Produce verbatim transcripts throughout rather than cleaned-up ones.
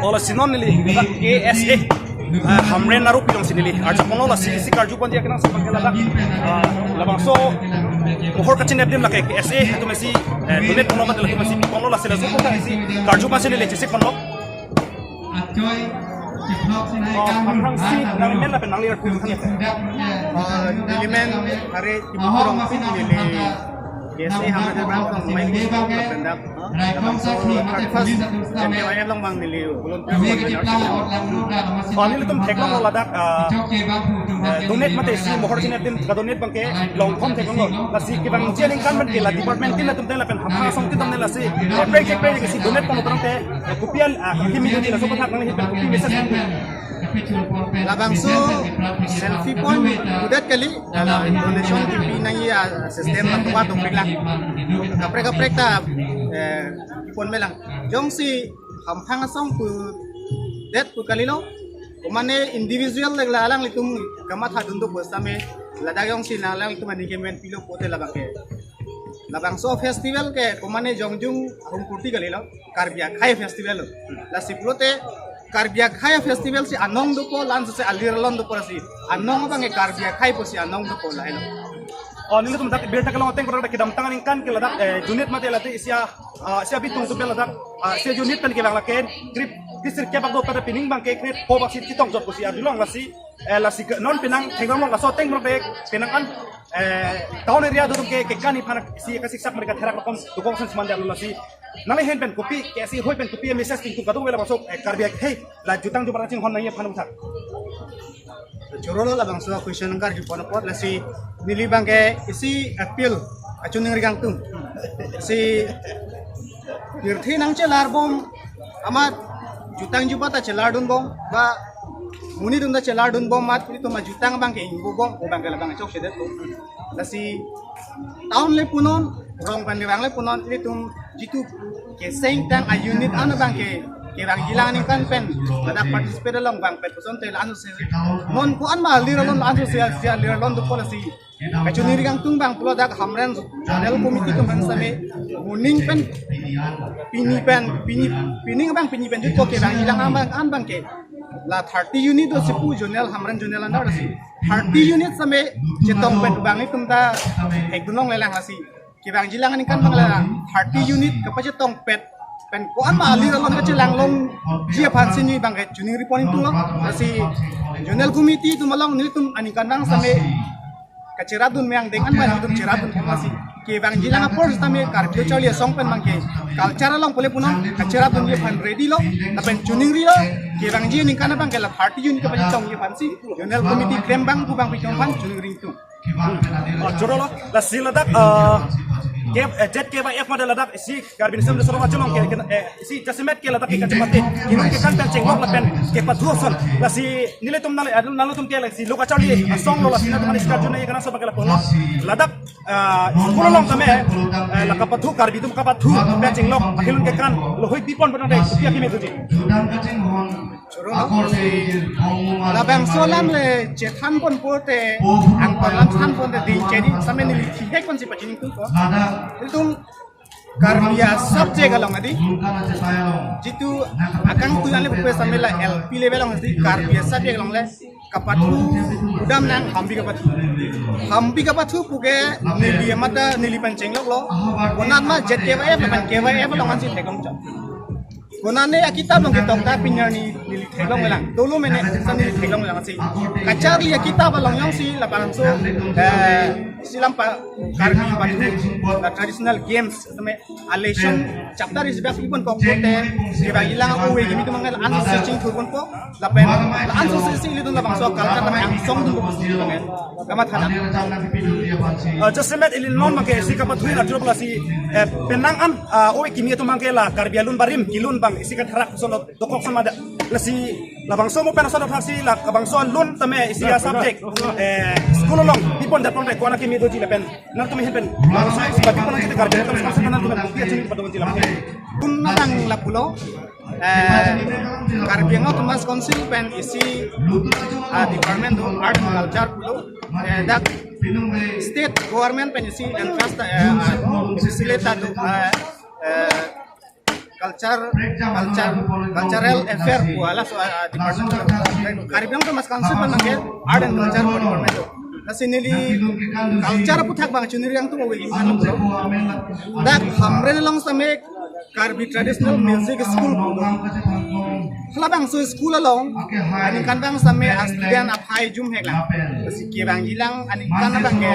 Ola sinon neli K S A, ah, Hamren Narupi alongsi neli arjuponlo, lasi isi karju ponji akenangsot abangke ladak, ah, labangso mohor kachinep adim lake K S A atum isi, eh, donate ponlo mate latum isi ponlo, lasi laso aphuthak isi karju ponsi neli chesik ponlo. Oh, aphrangsi nangli men lapen nangli arpu than ya? Ah, neli men Hare Tibu Kurong si neli K S A Hamren Narupi along mai lapen dak, ah, labangso thirty-first J K Y F along abang neli volunteer volunteer. Oh, nelitum theklonglo ladak, ah, eh, donate mate isi mohor chinep adim ka-donate abangke longthom theklonglo. Lasi kevangji aningkan abangke la department tin atum tin lapen Hamphang asong tin atum tin lasi, eh, prekjek prekjek isi donate pon utrang te, eh, kopi an, ah, kimi dun laso aphuthak nangli pen kopi message. Labangso selfie point pudet kali, la donation kipi nangji a-system la tuwa tongpiklang. Kaprek kaprek ta, eh, pon melang. Jongsi Hamphang asong pudet pu kalilo, komane individual le la alanglitum kamathadun do bosame, ladak jongsi la alanglitum aning kemen pilo pote labangke. Labangso festival ke komane jongjung ahum purti kalilo, Karbi akhei festival lo. Lasi pulote Karbi akhei festival si anong dopo, la-anso si alir alon dopo, lasi anong abangke Karbi akhei pusi anong dopo lahelo. Oh, nelitum dak birta kelong ateng kodak kedamtang aningkan ke ladak, eh, unit mate ladak isi a, ah, isi abitung atum pen ladak, ah, isi unit pen kevang lake krip, krip sirkep bak do pada pining abangke krip pho baksi chetong jot pusi arjulong, lasi, eh, lasi ke non penang theklonglo, laso ateng abangke penang an, eh, town area atum ke, ke kani phanak si kasiksak mereka therak rokom dokok sen seman dia lasi. Nangli ahin pen kopi, K S A ahoi pen kopi message tingtung kadokave labangso, eh, Karbi akhei la jutang jubra chinghon nangji aphan aphuthak. Chorolo labangso question karju pon apot, lasi neli abangke isi appeal, kachiningri kangtung. Si pirthe nangchelar bom amat jutang jubat ta chelar dun bom, ba monit atum ta chelar dun bom amat, itum ajutang abangke ingbo bom, abangke labang chokchedet bom. Lasi town le punon, rong pen le bang le punon, itum jitu keseng tang a-unit an abangke, kevangji lang aningkan pen ladak participate along bang pen puson te la-anso si, non ko-an ma alir alon, la-anso si, si alir alon dopo, lasi kachiningri kangtung abang pulo dak Hamren zonal committee atum aphan same, moning pen pini pen, pini, pini abang pini pen jutpo kevangji lang abang an abangke la thirty unit do si pu zonal, Hamren zonal under si thirty unit same chetong pen abang itum ta hekdunlong lelang, lasi kevangji lang aningkan abang la thirty unit kapachetong pet pen ko-an ma alir alon kachelang longji aphan si neli abangke chiningri pon ingtunglo. Lasi zonal committee atum along nelitum aningkan abang same kacheradun me angdeng an abang itum cheradun pon, lasi kevangji lang apor sitame Karbi charli asong pen abangke culture along pule punon kacheradunji aphan ready lo, lapen chiningri lo, kevangji aningkan abangke la thirty unit kapachetongji aphan si zonal committee klem abang pu abang pi aphan chiningri ingtung. Oh, chorolo, lasi ladak, eh, ke, eh, J K Y F mate ladak isi Karbi Nation Reserve Archulong ke, ke, eh, isi jasemet ke ladak ke kachepate, kinung kekan pen chenglok lapen kepathu ason. Lasi nelitum nang, eh, nangtum ke lasi lo kacharli asong lo, lasi nangtum isi karju nangji akenangsot abangke lapulo. Ladak, eh, school along tame, eh, la kapathu, Karbi atum kapathu pen chenglok, akhilun kekan lo hoi pi pon pen ante, kopi akimi doji? Chorolo, labangso alam le chethan pon pote, angkor alam than pon te ding chedi same neli thihek ponsi pachini tu ko. Itum Karbi a-subject along adi, jitu akangtui an le pupe same la L P level along adi Karbi a-subject along le kapathu udam nang, hambi kapathu. Hambi kapathu puke neli amat ta neli pen chenglok lo. Konat ma J K Y F lapen K Y F along ansi theklong chok. Konane akitap along ketok ta pini arni neli theklong lang. Dolo mene sa neli theklong lang si. Kacharli akitap along jongsi labangso, eh, isi lam pa Karbi pathu, la traditional games tame a-lesson chapter isi bak pi pon kok pote, kevangji lang ove kimi atum abangke la-anso si chingthur ponpo, lapen la-anso si ilitum labangso culture tame angsong dun ponpo. Kamatha. Ah, jasemet ili non abangke isi kapathu arjulo, lasi, eh, penang an, ah, ove kimi atum abangke la Karbi alun barim kelun abang isi katherak solo dokok sama da. Lasi labangso mo pen asal si la labangso alun tame isi a-subject, eh, school along pi pon det pon re ko-an akimi doji lapen nangtum ahin pen labangso isi papi pon nangji te Karbi atum sekarang nangtum kopi achini padong ji lapen. Kun nang lapulo, eh, Karbi Anglong Autonomous Council pen isi, ah, department do art and culture pulo, eh, dak state government pen isi entrust, eh, ah, facilitate do, eh, eh, culture, culture, cultural affair pu halaso, ah, department. Karbi Anglong Autonomous Council pen abangke art and culture department do. Lasi neli culture aphuthak abang chuniri kangtung ove. Dak Hamren along setame Karbi Traditional Music School pu do. Halabangso school along aningkanvang setame a student aphai jumhek lang. Lasi kevangjilang aningkan abangke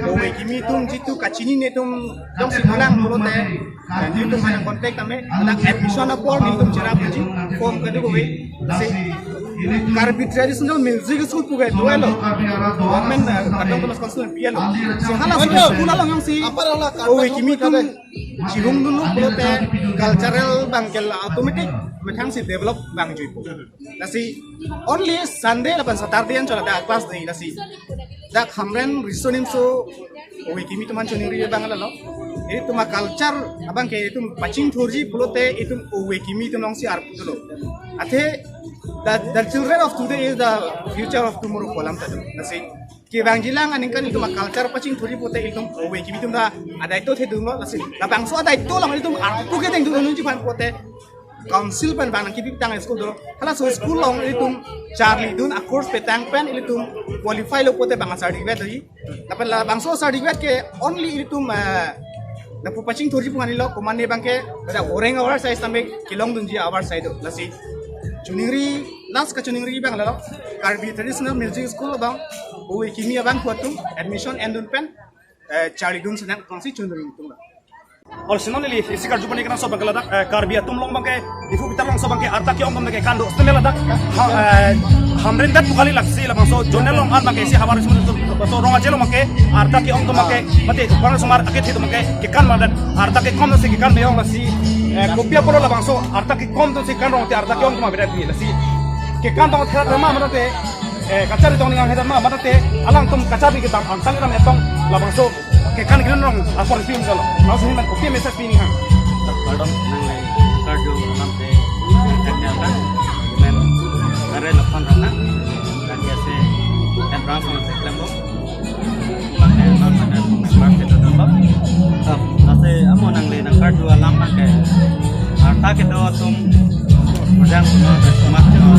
ove kimi atum jitu kachinine atum jongsi dolang pulote, eh, nelitum aphan contact tame, dak admission apor nelitum cherap uji, form kedo ove. Lasi Karbi Traditional Music School puke do-etlo. Government, eh, Karbi Anglong Autonomous Council pi-etlo. Si halaso school along jongsi ove kimi atum chirung dulu pulote cultural abangke la automatic methangsi develop vangjuipo. Lasi only Sunday lapen Saturday an chola dak class de lasi. Dak Hamren Riso Nimso ove kimi atum aphan chuniri abang lalo. Itum a-culture abangke itum pachingthurji pulote itum ove kimi atum alongsi arpu dolo. Athe the, the children of today is the future of tomorrow pu alam ta do. Lasi kevangjilang aningkan itum a-culture pachingthurji pulote itum ove kimi atum ta adaito thedunglo lasi. Labangso adaito along itum arpu kedeng dun nunji aphan pulote council pen abang nangkepi tang school do. Halaso school along itum charlidun a-course petang pen itum qualify lo pulote abang a-certificate doji. Lapen labangso certificate ke only itum, eh, lapu pachingthurji pu nganilo, komatne abangke pada goreng awar sai setame kelongdunji awar sai do. Lasi chuningri, last kachuningri abang lalo, Karbi Traditional Music School abang ove kimi abangphu atum admission endun pen, eh, charlidun sinang kongsi chuningri tung. Ol sinon neli isi karju pani kenangsot abangke ladak, eh, Karbi atum along abangke, Diphu Bitar along so abangke arta ke-ong atum ke kando. Setame ladak, ha, eh, Hamren dak pu kali, lasi labangso zonal along an abangke isi havar so, so, so rong aje along abangke arta ke-ong atum abangke, mate bang sumar ake the atum abangke kekan madan, arta kekom si kekan meyong lasi, eh, kopi apotlo labangso arta kekom atum si kan rong te arta ke-ong atum avedet ni lasi. Kekan tong thera drama madan te, eh, kachari tong ningang heda ma, madan te alangtum kachari kedam angtang kedam etong labangso kekan kedun rong apor isi un jalo. Laso ahin pen kopi message pi ninghang. Kardom nang le karju alam te, kanya ta men are lapan rana. Kanya se kan rang sama se klem bo. Bang ne non mana member se dodon bo. Lasi amo nang le nang karju alam abangke arta kedo atum, mudang kuno, sumak kuno,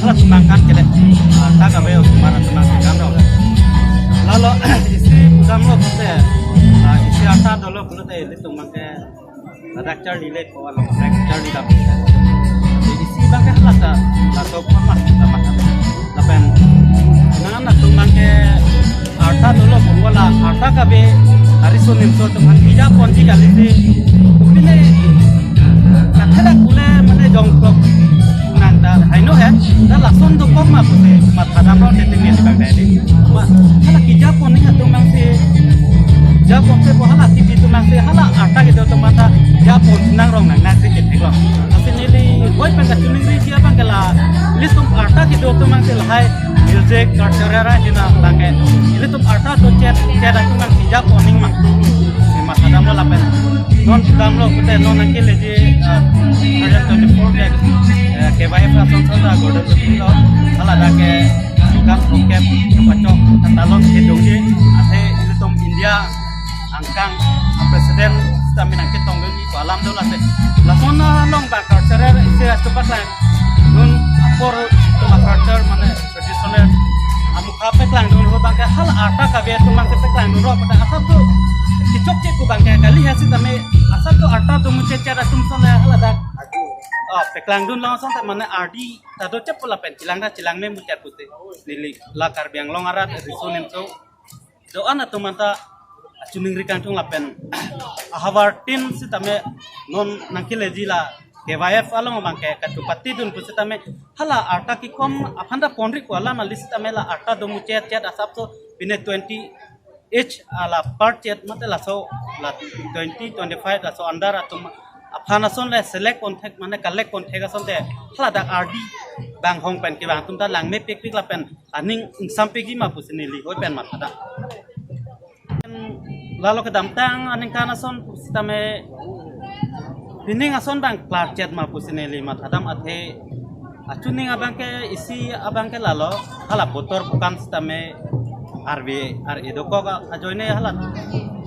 hala sumak kan kede. Arta kave atum mara sumak kan do. Lalo isi pudamlo pulote, ah, isi arta dolo pulote ilitum abangke ladak charli le ko alo, ladak charli dam. Isi abangke hala ta, laso format kita makan. Lapen nang atum abangke arta dolo pu la arta kave, Riso Nimso atum aphan kija ponji kali si. Pine katheda pule mane jongkok nang ta haino he, ta lason dokok ma pusi mathadamlo te te neli abang tadi. Ma, hala kija pon ning atum abang si, kija pon se pu hala T V atum abang si, hala arta kedo atum aphan ta kija pon nang rong nang nang si ketheklong. Lasi neli hoi pen kachuningri abangke la, ilitum arta kedo atum abang si lahai music, culture ra jina abangke. Ilitum arta do chet, chet atum abang kija pon ning ma. Si mathadamlo lapen. Non damlo pulote non nangkeleji, eh, twenty-four ke, eh, K Y F ason ason ta gorda lo. Hala dak ke kam kep kepachok katalon kedungji. Athe ilitum India angkang a-president setame nangketong dun pu alam do lasi. Lason along abang cultural isi atum paklang dun apor atum a-culture mane traditional amukha paklang dun ho abangke hala arta kave atum abangke paklang dun ro pada asap tu kechokche pu abangke kali he setame asap tu arta do muchot chet atum ason le hala dak. Oh, paklang dun long ason ta mane ardi ta do chep pu lapen chelang ta chelang me muchot pusi. Neli la Karbi Anglong arat Riso Nimso do-an atum aphan ta chuningri kangtung lapen ahavar tin setame non nangkeleji la K Y F along abangke kachupatidun pu setame hala arta kekom aphan ta ponri pu alam ali setame la arta do muchot chet asap so pine twenty age ala part chet mate laso la twenty, twenty-five laso under atum aphan ason le select ponthek mane collect ponthek ason te hala dak ardi bang hong pen kevang atum ta langme pikpik lapen aning ingsampikji ma pusi neli hoi pen mathadam. Lalo kedamtang aningkan ason pu setame pining ason abang klarchet ma pusi neli mathadam athe achuning abangke isi abangke lalo hala botor bukan setame arve ar edokok ajoine hala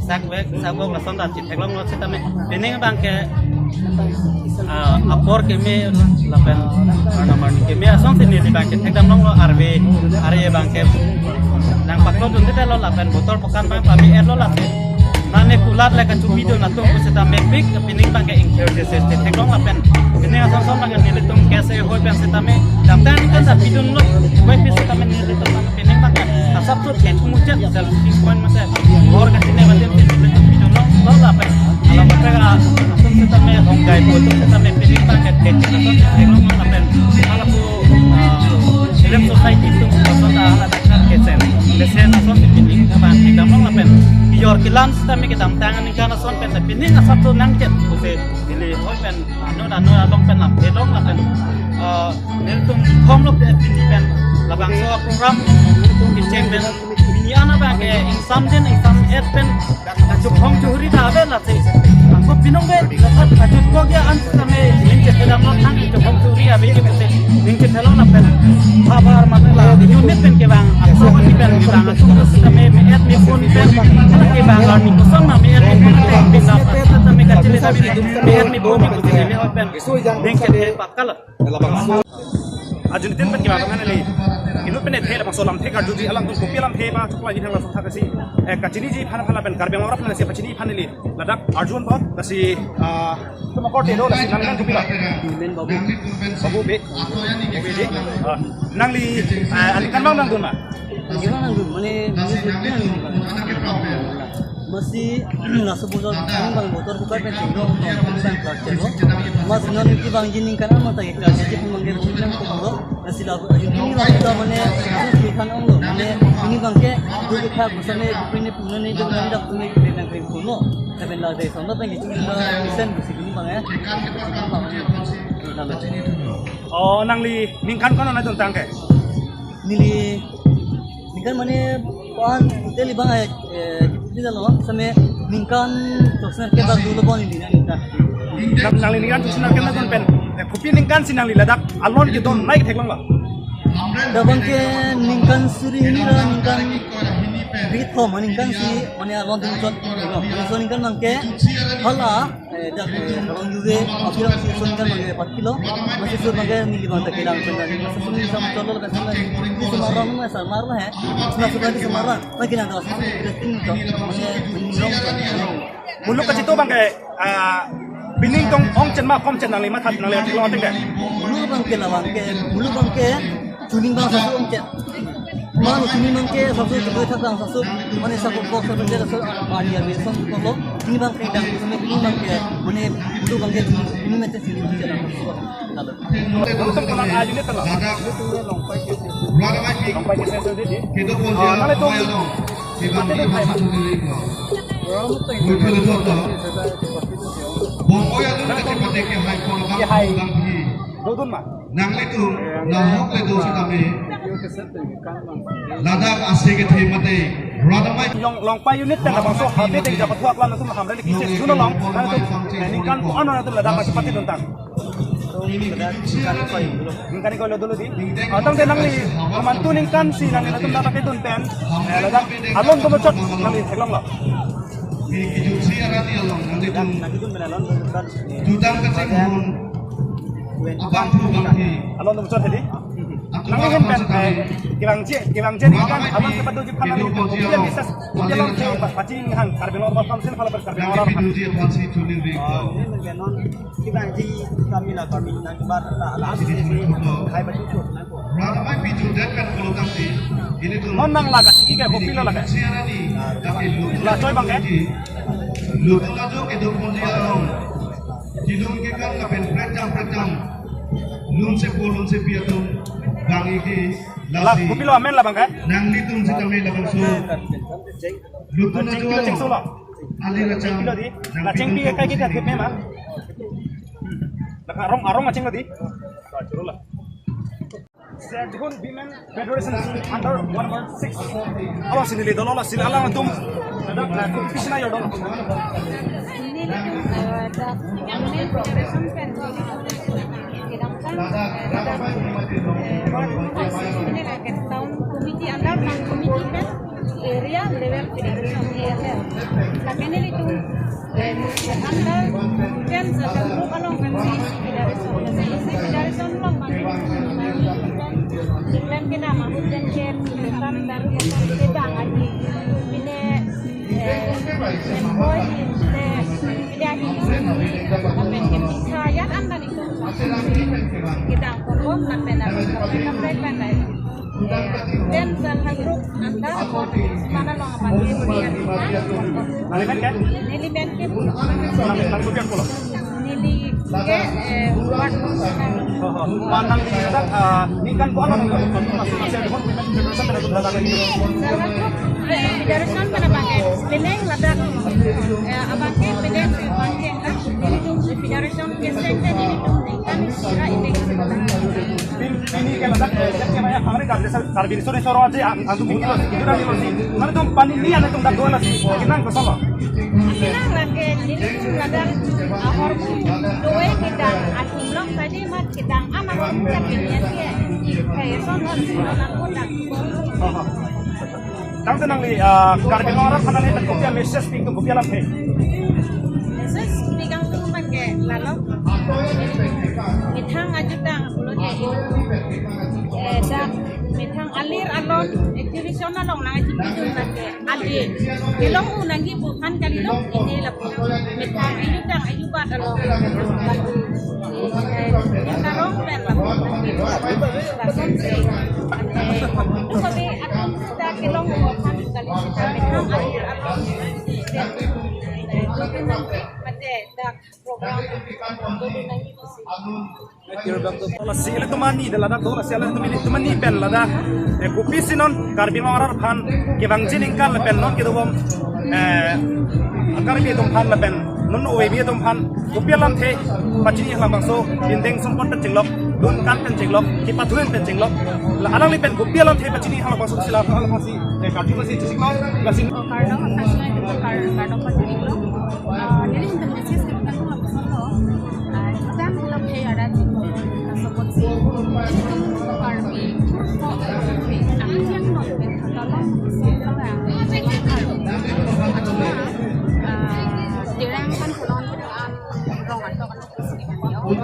sakvek sakvok lason ta chitheklonglo setame pining abangke Ah, apor keme lapen arnam arni keme asonsi neli abangke thekdam longlo, arve arve abangke nangpaklodun thekdetlo lapen botor pokan abang pame-etlo lapen nane kulat le kachupidun atum pusitame pik pining abangke ingthir jese theklong lapen pining ason son abangke nelitum kese hoi pen sitame damtang ningkan ta pidunlo, hoi pi sitame nelitum pining abangke asap tu ke kumucet selfie point mate ghor kachine mate pidunlo, lo lapen alam mate atum sitame hongkai po atum sitame pining abangke theklong lapen hala pu, ah, civil society atum ason ta hala kesen lesen ason pining abang thekdam long lapen yor kelam sitame kedamtang ningkan ason pen pining asap tu nangchet pusi neli hoi pen ano ano along pen lam theklong lapen, ah, nelitum khom lok de pini pen labangso program kecheng pen pini an abangke ingsam den ingsam-et pen kachukhong chuhuri ta ave lasi. Ako pinong be dapat kachukok ya an sitame ningchet kedam lo thang kachukhong chuhuri ave ke mete ningchet thelong lapen habar mate la unit pen kevang ako ni pen kevang ako sitame me-et me-phone pen kevang arni koson ma me-et me-phone pen bisa sitame kachile sitame me-et me-phone ni kuchile le pen ningchet pakal. Ajunitin pen kevang neli inut pen ethe labangso lamthe karjuji alangtum kopi lamthe ma chokla ji thang laso thak si, eh, kachiniji aphan aphan lapen Karbi Anglong aphan si pachini aphan neli ladak arjun po, lasi, ah, tum akorte do, lasi nang nang kopilo? Babu Bey. Babu Bey ji. Ah, nangli, ah, aningkan abang nangdun ma? Aningkan abang nangdun, mane, mane, masi, laso botor, abang botor buka pen tinggal, abang kelar chelo. Mas non kevangji ningkan an mata kelar chelo, abang kelar chelo. Nasi labu, ini abang kita mane, ini kan onglo, mane, ini abangke, dua kita bersama, ini punya ni, jangan dak punya, kita nang kering puno. Tapi lah dari sana, tapi itu kita, sen, besi ini abang ya. Lalu. Oh, nangli ningkan ko-an nangduntang ke? Neli ningkan mane pan hotel abang eh, eh, kita lo, same ningkan choksen ke bak dolo bon ini ningkan. Nang, nangli ningkan choksen ke nangdun pen, eh, kopi ningkan si nangli ladak alon kedon nai theklonglo? Dak abangke ningkan suri hini ra ningkan bit ho, mane ningkan si mane alon dun chot. Mane laso ningkan abangke hala, eh, dak, eh, alon juve, aphi along si son kan abangke empat kilo, masi sur abangke neli abang ta kelang son kan, masi sur ni sama cholo kan son kan, di Semarang ma, Semarang he, sama sur di Semarang, lagi nang tahu, interesting to, mane, mane, Muluk kachitu abangke, ah, pining tong ongchet ma komchet nangli matha nangli theklong ateng ke? Muluk abangke la abangke, muluk abangke, chuning abang sasu ongchet. Mane chuning abangke sasu kedua thak abang sasu, mane saku kok sasu je sasu, ah, dia be sasu kok lo. Chuning abangke dang, chuning abangke, mane muluk abangke, chuning mete chuning ongchet dang. Lalu. Langsung pulang aja nih telah. Longpai ke sesi didi. Oh, nangli tum. Mati dun hai ma? Iya hai. Dodun ma? Nanglitum, nahok le do sitame. Ladak ase kethe mate. Radamai. Long, Longpai unit pen labangso habe te japat huak lan tum hamre le kiche suno long. Nangtum ningkan ko-an nangtum ladak ma chepatidun tang? Ningkan ko-an lo dolo di. Atang te nangli komantu ningkan si nangli latum dapat kedun pen, eh, ladak alon do muchot nangli theklonglo? Nangkedun pen alon do muchot. Jutang kachinghon abangphu abangphi. Alon do muchot tadi. Nangli hen pen, eh, kevangji, kevangji ningkan alon kepadoji aphan nangli pen kopi a-message, kopi along ke pachini hang Karbi Anglong Council aphan lapen Karbi Anglong aphan. Nangli pen non kevangji kami la kami nang bar ta la si si hai baju chot nang ko. Non nang la kachi-i ke kopilo la ke? La choi abangke? Lutu lajo kedo ponji along. Kidung kekan lapen prejam prejam. Lunsepo lunsepi atum bang iki la lasi. Kopilo amen la abangke? Nanglitum sitame labangso. Lutu lajo. Chengpilo chengso lo? Ali racham. Chengpilo di. La chengpi ke kai kita ke mema. La arong arong acheng lo di. Churo la. Serdihun Women Federation under one one six. Along si neli dolo la si alangtum. Ada, ada, kisna yo dolo. Ini, eh, ada Women Federation pen. Kedamtang, eh, ada, eh, ini lagi town committee under town committee pen. Area level federation, A F L. Lapen nelitum, eh, under ten, eh, Boy, te, media hi, lapen ke pisa yan an dan itum kedang pon bom, lapen lapen kaprek kaprek pen dai. Den self help group anta mana long apa ni? Neli men ke? Neli men ke? Nang, nang kopi ako lo? Neli ke, eh, ward. Oh, oh. Manang di kita, ah, ningkan ko-an nang masuk masuk ada pun women federation ada pun ada lagi. Self help group, eh, federation mana pakai? Penang ladak, eh, abang ke penang abang ke kan? Federation ke seng ke nelitum ningkan sira ini. Pini, pini ke ladak, eh, siap ke maya, kami Karbi Sar-, Karbi Suri Soro aja, ang, ang tuh gitu sih, gitu kan, gitu sih. Mana tuh pani ini ada tuh dak dua nasi, kita nang ke sana. Kita lagi, nelitum ladak, ah, hormu dua kita, atum long tadi mat kita, anak kita pilihan dia. Kayak sono, sono pun dak. Tangte nangli, ah, Karbi Anglong arat aphan nangli pen kopi a-message pi ingtung, kopi alamthe? Message pi ingtung man ke lalo. Methang ajutang pulo ke. Eh, dak methang alir alon exhibition along nang exhibition nang ke. Ade. Kelong un nangji pu aphan kali long ini lapu. Methang ajutang ajubat along. Karong pen lapu. Lason si. Ante, itu kami akan kita kelong un aphan kali kita methang alir alon. Mate dak program. Lasi ilitum ani dak ladak do, lasi ilitum ani, ilitum ani pen ladak. Eh, kopisi non Karbi Anglong arat aphan kevangji ningkan lapen non kedobom, eh, Karbi atum aphan lapen non O A B atum aphan kopi alamthe pachini halabangso, dindeng sumpot pen chinglok, dunkan pen chinglok, kepathu pen chinglok. La alangli pen kopi alamthe pachini halabangso sila halabangsi, eh, Karbi masi chinglok, lasi. Oh, kardom, aphan sila itu kar-, kardom pachini lo. Ah, neli ingtung message ke bukan tuh langsung lo. Ah, kita belum kayak ada di support sih. Itu Karbi, kok Karbi, aku yang nonton, kalau orang yang Karbi, ah, dia kan pulang, ah, orang atau kan. Jadi,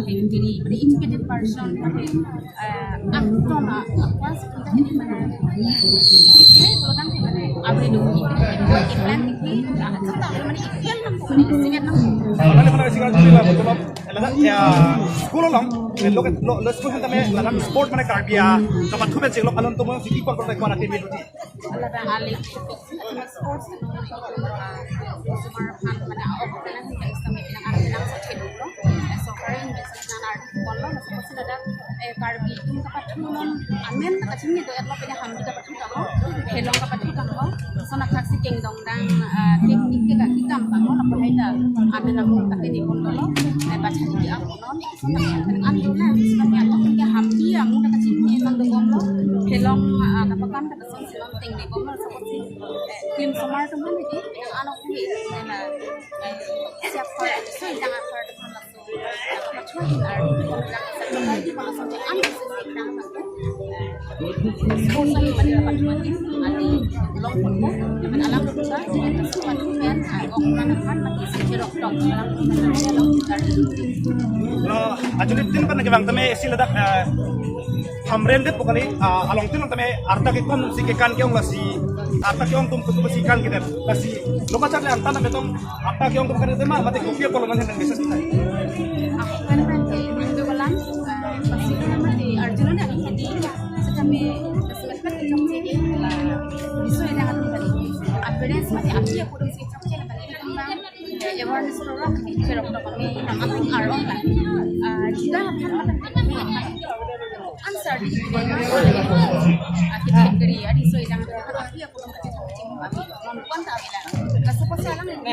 jadi, jadi, jadi independent person, pakai, eh, aktor lah, apa, sebenarnya ini mana? Saya kalau kan, gimana? Apa itu? Ini plan ini, ah, serta mana? Ini plan apa? Ini singet apa? Mana, mana, singet apa? Betul, Bang. Ya, school along, eh, lo, lo, lo school kan tame, ladak sport mana Karbi ya, kapathu pen chinglok alon tumo siki kon kon kon atim itu. Ladak alim sports, ah, sumar phan mana, oh, bilang kita Islam bilang, ah, bilang sa chedo lo. Eh, so, karen bilang sa bilang, ah, kon lo, so, kasi ladak, eh, Karbi atum kapathu non, amen, kachini do, etlo pina ham kita pathu tanglo, helong kapathu tanglo, so, na kaksi kengdong dang, ah, keng ikte ka ikam tanglo, na pahai ta, amen, amen, kate ni kon lo, eh, bacha di amen, so, na, an, na, so, na, ya, to, ya, ham, ya, amen, kachini, man do, kon lo, helong, ah, kapakam, Song si long ting ni bomlo, so si, eh, tim somar atum han di, yang ano kami, na, eh, siap par, so yang par atum han laso. Kacua hin ar, yang sa kami di mana so, ang si si dang. Sports ni mana kacua hin, ani long pun mo, mana alam kita, so kan, ah, kok mana kan, mati si jerok dong, alam kita, alam kita. Lo, actually, tin pen ke bang tame isi ladak, eh, Hamren det pokani, ah, along tin tame arta kekom si kekan ke-ong lasi, arta ke-ong atum atum si kan kedam lasi, lo kachak le angtan na betong arta ke-ong atum kan tema mate kopi apolo man hendang bisa sita. Aku kan kan ke itu balang, eh, pasti kan mati Arjuna na ini di, sedang me, sedang kan itu sih lah, bisa yang akan tadi, appearance mati api aku dong si cok cek tadi kembang. Awareness program, cherok to kami, nang aming arong la. Ah, jida aphan matan kami, answer di, ah, kita geri, adi so yang api aku dong kami, kami, kami, kami, kami, kami, kami, kami, kami, kami,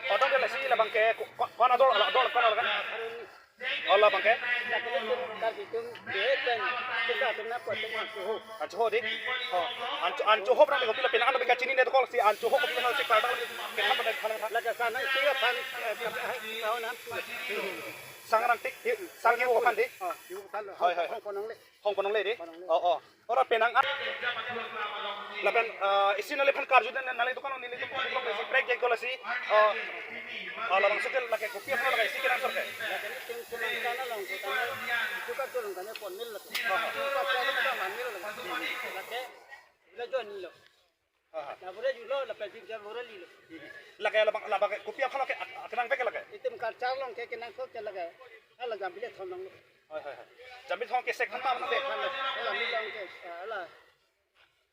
Odong ke lasi labang ke ko-, ko-, ko-an ador, ador ko-an ador kan? O labang ke? Karbi atum, dia kan, kita atum na kuat dengan suhu. An choho di? O, an cho-, an choho prang ko pilo penang an bika chini ne to kol si an choho ko pilo si kardang ke kan pada kan kan. Lagi sana itu ya kan, eh, tahu nam. Sang rang tik, sang iwo kan di? Oh, iwo kan. Hoi, hoi. Hong konong le. Hong konong le di? Konong le. O, o. Ora penang a. Lapen, eh, isi nangli aphan karju den nangli dukan nangli dukan nangli dukan si prek jek dola si. Eh, eh, labangso ke lake kopi aphan lake isi kenangsot ke. Lake ni tim tim kana long ko tanya. Itu kan turun tanya pon mil lake. Oh. Itu kan turun tanya mil lake. Lake, bila jual ni lo. Aha. Na bore julo, lapen tim jam bore lilo. Lake labang, labang ke kopi aphan lake ak-, akenang pek lake. Itum culture long ke kenangsot ke lake. Ala jam bile thon long lo. Hoi, hoi, hoi. Jam bile thon ke sek aphan ma aphan ke. Sek aphan lo. Ala mi long ke, ala.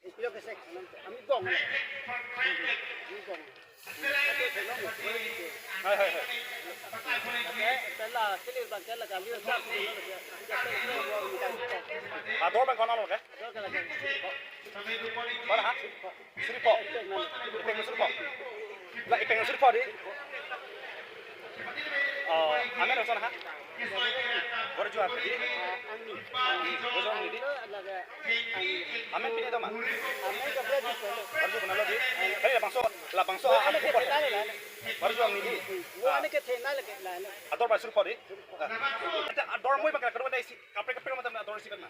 Ipilo ke sek aphan lo. Ami bong. Ami bong. Ate thon long lo. Hoi, hoi, hoi. Lake, tela, silir bang ke lake, liu sa. Ador bang ko-an lo ke? Ador ke lake. Mana ha? Suri pho. Ipeng suri pho. La ipeng suri pho di. Oh, amen koson ha? Baru jual di. Baru jual di. Amen pini to ma. Baru jual na lo di. Kali labangso, labangso ha, amen pho. Baru jual ni di. Ador bang suri pho di. Ador moi bang kadokave isi kaprek kaprek mata ador isi kan.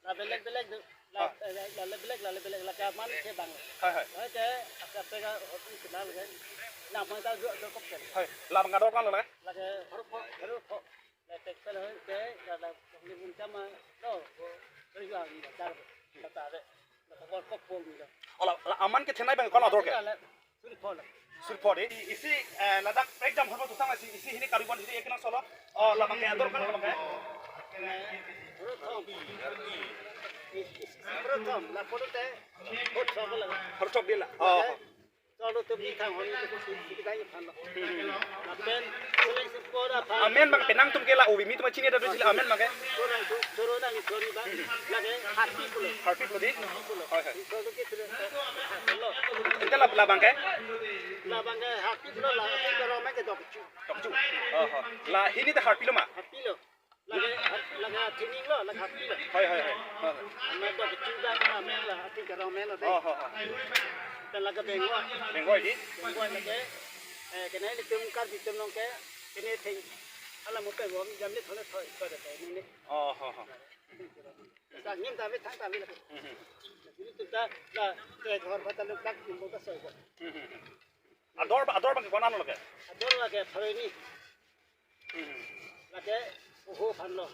La belek belek do. La, ah, la, la belek, la belek, la kaman ke bang. Hai, hai. Hai ke, aka pega hobi kenal ke. Na mangta jo jo kok ke. Hai, labang kador kan la. La ke haru pho, haru pho. La tek pel ke, la la ni bun kama. To, kerja ni tar. Kata de. La kok kok pon ni la. Ola, la aman kethenei bang ko-an ador ke. Suri pho la. Suri pho di. Isi, eh, ladak ekdam horbo tusang isi, isi hini karibon hini ekenangsot lo. O, labang ke ador ko-an labang ke? Prothom. Prothom. La photo te. Prothom la. Prothom di la. O. Solo te bi thang hon te kusi kita ye phan lo. Lapen, seleng si pho da phan. Amen bang penang atum ke la obi mi atum chini da do sila amen bang ke. Solo nang solo nang solo bang. Lake harpi pulo. Harpi pulo di. Harpi pulo. Hoi, hoi. Solo ke sila. Lo. Ente la, labang ke? Labang ke harpi pulo la, harpi ke roma ke dokchu. Dokchu. Oho. La hini te harpi lo ma? Harpi lo. Lake, lake thining lo, lake harpi lo. Hoi, hoi, hoi. Hoi, hoi. Ama dokchu da ama meng la, harpi ke roma lo de. Oho, ho. Pen lake bengoi. Bengoi di? Bengoi lake, eh, kene ilitum Karbi atum nong ke, kene theng. Ala mo pe bom, jam le thole thoi, thoi de, ne. Oho, ho. Sa ngim ta ve thang ta ve la. Hmm, hmm. Ilitum ta la te ghor bata lo plak tum bo ta soi bo. Hmm, hmm, hmm. Ador ba, ador bang ko-an lo ke? Ador lake pharo hini. Hmm, hmm. Lake oho phan lo.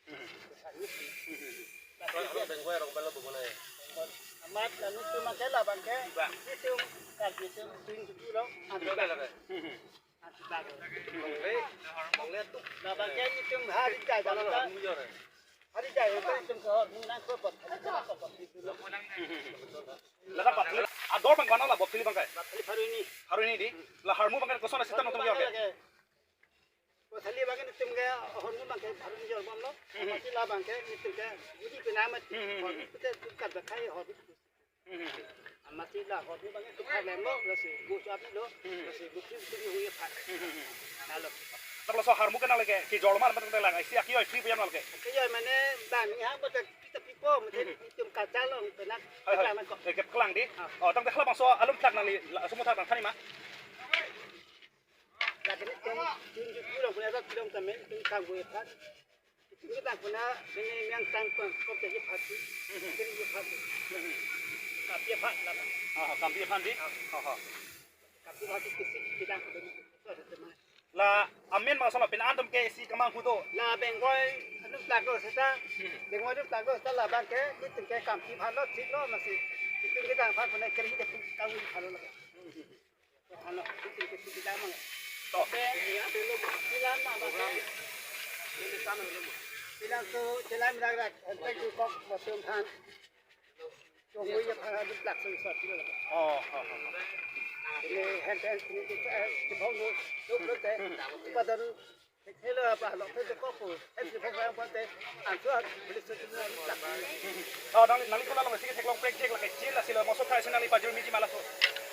Hmm, hmm. Sa ngim. Hmm, hmm. Lake bengoi rong balo bo na. Amat la nitum ke labang ke. Nitum Karbi atum tuing tutu lo. Ador lake. Hmm, hmm. Labang ke itum hari jai bang ta. Hari jai bang ta itum ke hor nang ko bot. Ladak bat ador bang ko-an la bot phili bang ke? Bat phili pharo hini. Pharo hini di. La harmu bang ke koson sita nonton ke? Ko thali bang ke itum ke hormu bang ke pharo hini jor bom lo. Mati labang ke itum ke budi penama. Hormu pute tukar bakai hor. Amati la hot ni bang tu kar lem lo, lasi gu chabi lo, lasi gu krim krim ni huye phat. Nalo. Laso harmu ke nangle ke kejor ma, mate lang isi akijoi free pu jam nangle ke. Akijoi mane bang ni hang bote pita pipo mate itum kacha long penak. Hoi, hoi. Penak ko. Eh, kepaklang dei. Ah. Oh, tangte halabangso alum thak nangli la-, sumu thak nang thani ma. Lake nelitum, itum itum pulang punya rat pulang tamen itum kangbu ephan. Itum kita puna sini yang tangkon kop jadi pati. Jadi pati. Kapi ephan lah. Ah, kapi ephan dei. Ah. Oh, oh. Kapi pati kisi kita pun. La amen bangso lo, pini an atum ke isi kemang pu do. La Bengal atum plak do seta. Bengal atum plak do seta labang ke, itum ke kamphi phalo, thik lo, masi itum ke dang phan puna keri de kangwi phalo la. Phalo, itum ke thik dam mang. To. Ke, ya, dulu, bilang na, bang. Bilang tu, jalan rak rak, entek tu kok, bosong phan. Chongwi ya phara du plak sung sat kilo. Oh, oh, oh, oh. Ini hand hand ini kita, eh, kita bong lu, lu lu teh. Padan hello apa lo, kita kopu. Eh, kita bong yang pante. Ansu beli satu ni plak. Oh, nangli, nangli pula lo masih theklong prek jek lake chin la silo moso thai sina li pajur miji ma laso.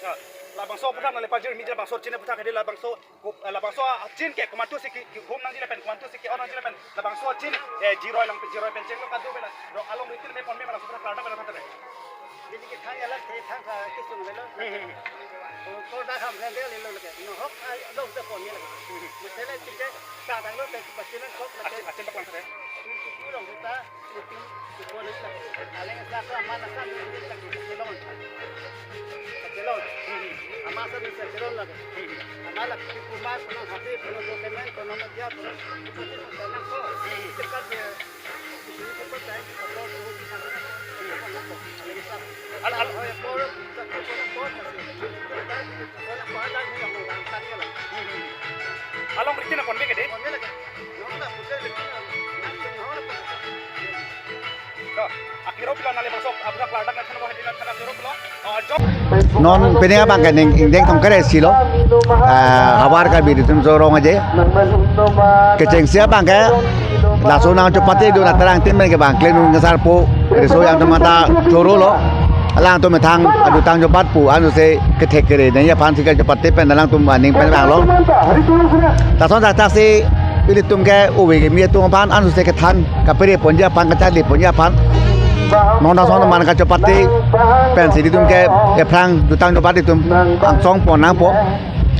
Ya, labangso puthak nangli pajur miji labangso chin puthak hedi labangso Ko-, eh, labangso a-chin ke komantu si ki, ki hum nangji lapen komantu si ki-on nangji lapen labangso a-chin, eh, jiroi lang pe jiroi pen chenglo kadu pela. Ro along ritin me pon me labangso pura klardak pela thate. Jadi ke thang ya la the thang ka kisung melo. Hmm, hmm, hmm. Ko, ko da ham reng de lelo lake. No hok ai dong te pon me lake. Hmm, hmm. Mesele chike ta dang lo te pachina kok lake. A-chin, a-chin paklang thate. Pulang kita, itu, itu pun itu. Aleng sa ko aman sa ni ni tak kelon. Kelon. Aman sa ni kelon lagi. Aman la kita mas na hati pun dokumen pun nama dia pun. Itu pun tanah ko. Dekat dia. Itu pun tanah ko. Aleng sa. Al, al. Oh ya, por, tak ko por, tak ko. Along ritin pon me ke dei. Pon me lagi. To, akiro pilo nangli bangso, apura klardak na thana mo hedi na thana akiro pilo. Oh, jo. Non pini abang ke ning ingdeng tong kere silo. Ah, havar Karbi Riso Nimso Rong Aje. Kechengsi abang ke laso nangchopate do na terang tin men ke bang klenu ngasar po. Riso yang temata choro lo. Alangtum methang adutang chopat pu ansi kethek kere nangji aphan si kachopate pen alangtum aning pen vanglo. Lason dak dak si ilitum ke ove kimi atum aphan ansi kethan kapere ponji aphan kacharli ponji aphan. Non lason man kachopate pensi ilitum ke ephrang jutang chopat itum angsong pon nangpo.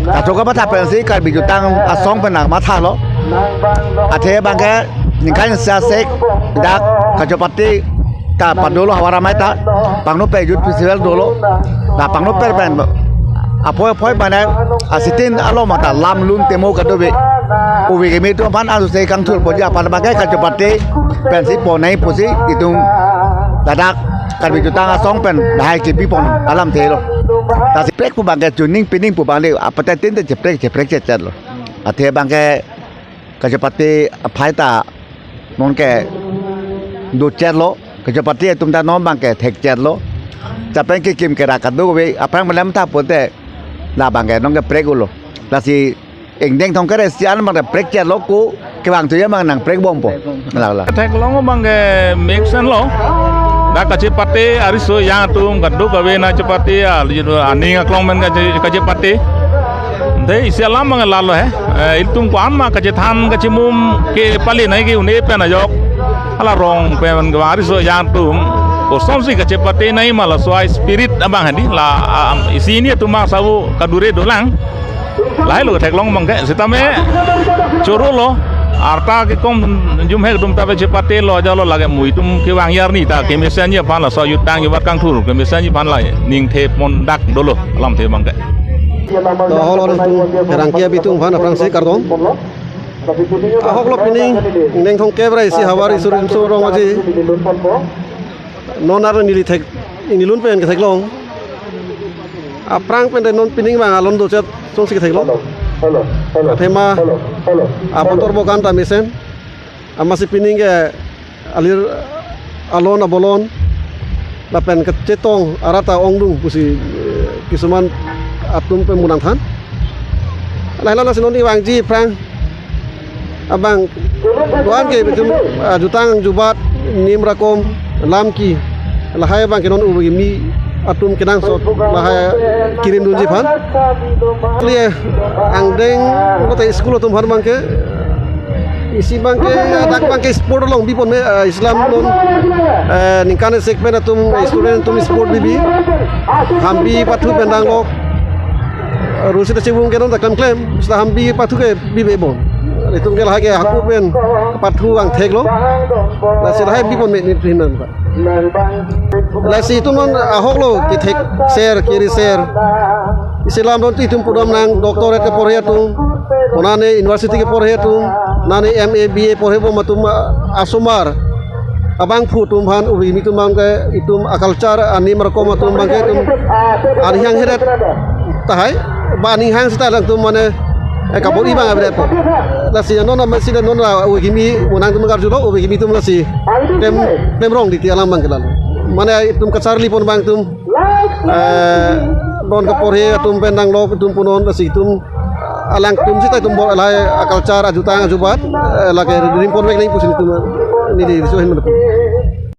Kachoka matha pensi Karbi jutang asong pen nangmathalo. Athe abang ke ningkan sia sek dak kachopate ta padolo havar amei ta pangno pe youth festival dolo. Na pangno per pen apoi apoi mane asitin alo mata lam lun temo kadove. Ove kimi atum aphan ansi kangthur ponji aphan abang ke kachopate pensi pon nangji pusi itum ladak Karbi jutang asong pen lahai kebi pon alamthe lo. Tasi prek pu abang ke chuning pining pu abang le apate tin te cheprek cheprek chechet lo. Athe abang ke kachopate aphai ta non ke dochet lo, kachopate atum ta non abang ke thekchet lo. Chapeng kekim kera kadove aphrang malem ta pote labang ke non ke prek ulo. Lasi ingdeng tong kere si an abang ke prekchet lo ko kevang tu ya abang nang prek bompo. La la. Theklong abang ke mesen lo. Dak kachepate ariso yang atum kadokave nangchepate a, aning aklong men kache, kachepate. Dei isi alam abang lalo he. Eh, ilitum ko-an ma kachethan kachemum ke pali nai ke une pen ajok. Hala rong pen ke ariso yang atum kosonsi kachepate nangji ma laso a-spirit abang hedi la, ah, isi hini atum ma sabo kadure dolang. Lahai lo theklong abang ke sitame choro lo. Arta kekom jumhek atum ta chepate lo ajat lo lake mu itum kevang arni ta kemesenji aphan laso jutang jubat kangthur kemesenji aphan la ningthe pon dak dolo alamthe abang ke. To ahok lo tum herang kia bitung aphan aphrangsi kardom. Ahok lo pining ingdeng tong kere isi havar Riso Nimso Rong Aje. Non arni neli thek, neli lun pen ketheklong. Aphrang pen non pining abang alon dochet songsi ketheklong. Athema abotor bokan ta mesen. Amatsi pining ke alir alon abolon lapen kachetong arat ta ongdung pusi, eh, kisuman atum pen munang than. Lahai lasi non kevangji aphrang abang doan ke bitum, ah, jutang jubat nim rakom lam ki lahai abang ke non ove kimi atum kenangsot lahai kirim dunji aphan. Kali angdeng lote school atum aphan abangke, isi abangke, dak abangke sport along bipon me, eh, Islam non, eh, ningkan isek pen atum student atum sport bibi. Hambi pathu pen danglok. Rusi ta chibung ke non ta klemklem, seta hambi pathu ke bibe bon. Itum ke lahai ke hako pen pathu angthek lo. Lasi lahai bipon me nit hinan ta. Lasi itum non ahok lo kethek ser, kiri ser. Islam non itum pudam nang doctorate keporhe atum, konane university keporhe atum, nane M A, B A porhe bom atum, ah, asomar abangphu atum aphan, uri mi atum abangke itum a-culture, anim rakom atum abangke itum aning hang heret tahai, ba aning hang seta alangtum mane, eh, kabor-i abang avedet po. Lasi non, non si non la ove kimi monang atum karjulo, ove kimi atum lasi klem, klem rong titi alam abangke lalo. Mane itum kacharli pon abang atum, eh, non keporhe atum pen danglok itum punon, lasi itum alangtum seta itum bor lahai a-culture ajutang ajubat, eh, lake rim ponvek nang pusi itum neli riso hin mane.